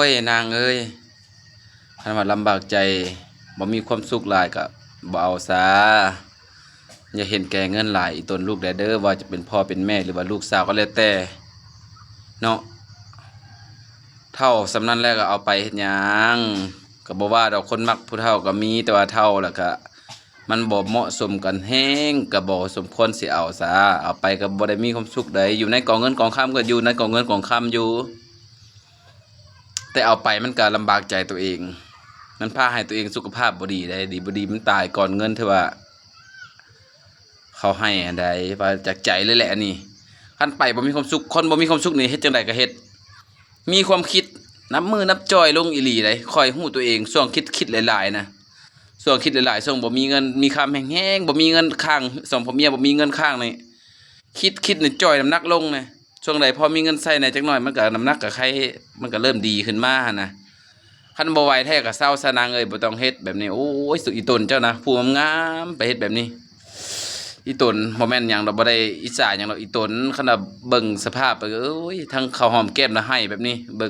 ເອີຍ ນາງເອີຍ ຄັນວ່າລຳບາກໃຈ ບໍ່ມີຄວາມສຸກຫຼາຍກໍບໍ່ເອົາຊາ. ຢ່າເຫັນແກ່ເງິນຫຼາຍ ອີຕົນລູກແດ່ເດີ ວ່າຈະເປັນພໍ່ເປັນແມ່ ຫຼືວ່າລູກສາວກໍແລ້ວແຕ່ເນາະ. ເຖົ້າສ່ຳນັ້ນແລ້ວກໍເອົາໄປເຮັດຫຍັງ? ກໍບໍ່ວ່າດອກ ຄົນມັກຜູ້ເຖົ້າກໍມີ ແຕ່ວ່າເຖົ້າແລ້ວກໍ ມັນບໍ່ເໝາະສົມກັນແຮງ ກໍບໍ່ສົມຄວນຊິເອົາຊາ. ເອົາໄປກໍບໍ່ໄດ້ມີຄວາມສຸກໃດ. ຢູ່ໃນກອງເງິນກອງຄຳກໍຢູ່ໃນກອງເງິນກອງຄຳຢູ່ ແຕ່ເອົາໄປມັນກໍລຳບາກໃຈຕົວເອງ. ມັນພາໃຫ້ຕົວເອງສຸຂະພາບບໍ່ດີໃດ. ດີບໍ່ດີມັນຕາຍກ່ອນເງິນທີ່ວ່າເຂົາໃຫ້ຫັ້ນໃດ. ວ່າຈາກໃຈເລີຍແຫຼະອັນນີ້. ຄັນໄປບໍ່ມີຄວາມສຸກ ຄົນບໍ່ມີຄວາມສຸກນີ້ເຮັດຈັ່ງໃດກໍເຮັດ. ມີຄວາມຄິດ ນັບມື້ນັບຈ່ອຍລົງອີ່ຫຼີໃດ. ຂ້ອຍຮູ້ຕົວເອງ ຊ່ວງຄິດ ຄິດຫຼາຍໆນະ ຊ່ວງຄິດຫຼາຍໆ ຊ່ວງບໍ່ມີເງິນມີຄຳແຮງໆ ບໍ່ມີເງິນຄ້າງ ສອງຜົວເມຍບໍ່ມີເງິນຄ້າງນີ້ ຄິດ ຄິດນີ້ຈ່ອຍນ້ຳໜັກລົງນະ. ຊ່ວງໃດພໍມີເງິນໃຊ້ແດ່ຈັກໜ້ອຍ ມັນກໍນ້ຳໜັກກໍໄຄ ມັນກໍເລີ່ມດີຂຶ້ນມາຫັ້ນນະ. ຄັນບໍ່ໄຫວແທ້ກໍເຊົາຊະນາງເອີຍ ບໍ່ຕ້ອງເຮັດແບບນີ້. ໂອ້ຍ ສຸອີຕົນເຈົ້ານະ ຜູ້ງາມໆ ໄປເຮັດແບບນີ້. ອີຕົນບໍ່ແມ່ນຫຍັງດອກ ບໍ່ໄດ້ອິດສາຫຍັງດອກ ອີຕົນ. ຄັນວ່າເບິ່ງສະພາບ ໂອ້ຍ ທັງເຂົ້າຫອມແກ້ມລະໄຫ້ແບບນີ້ ເບິ່ງ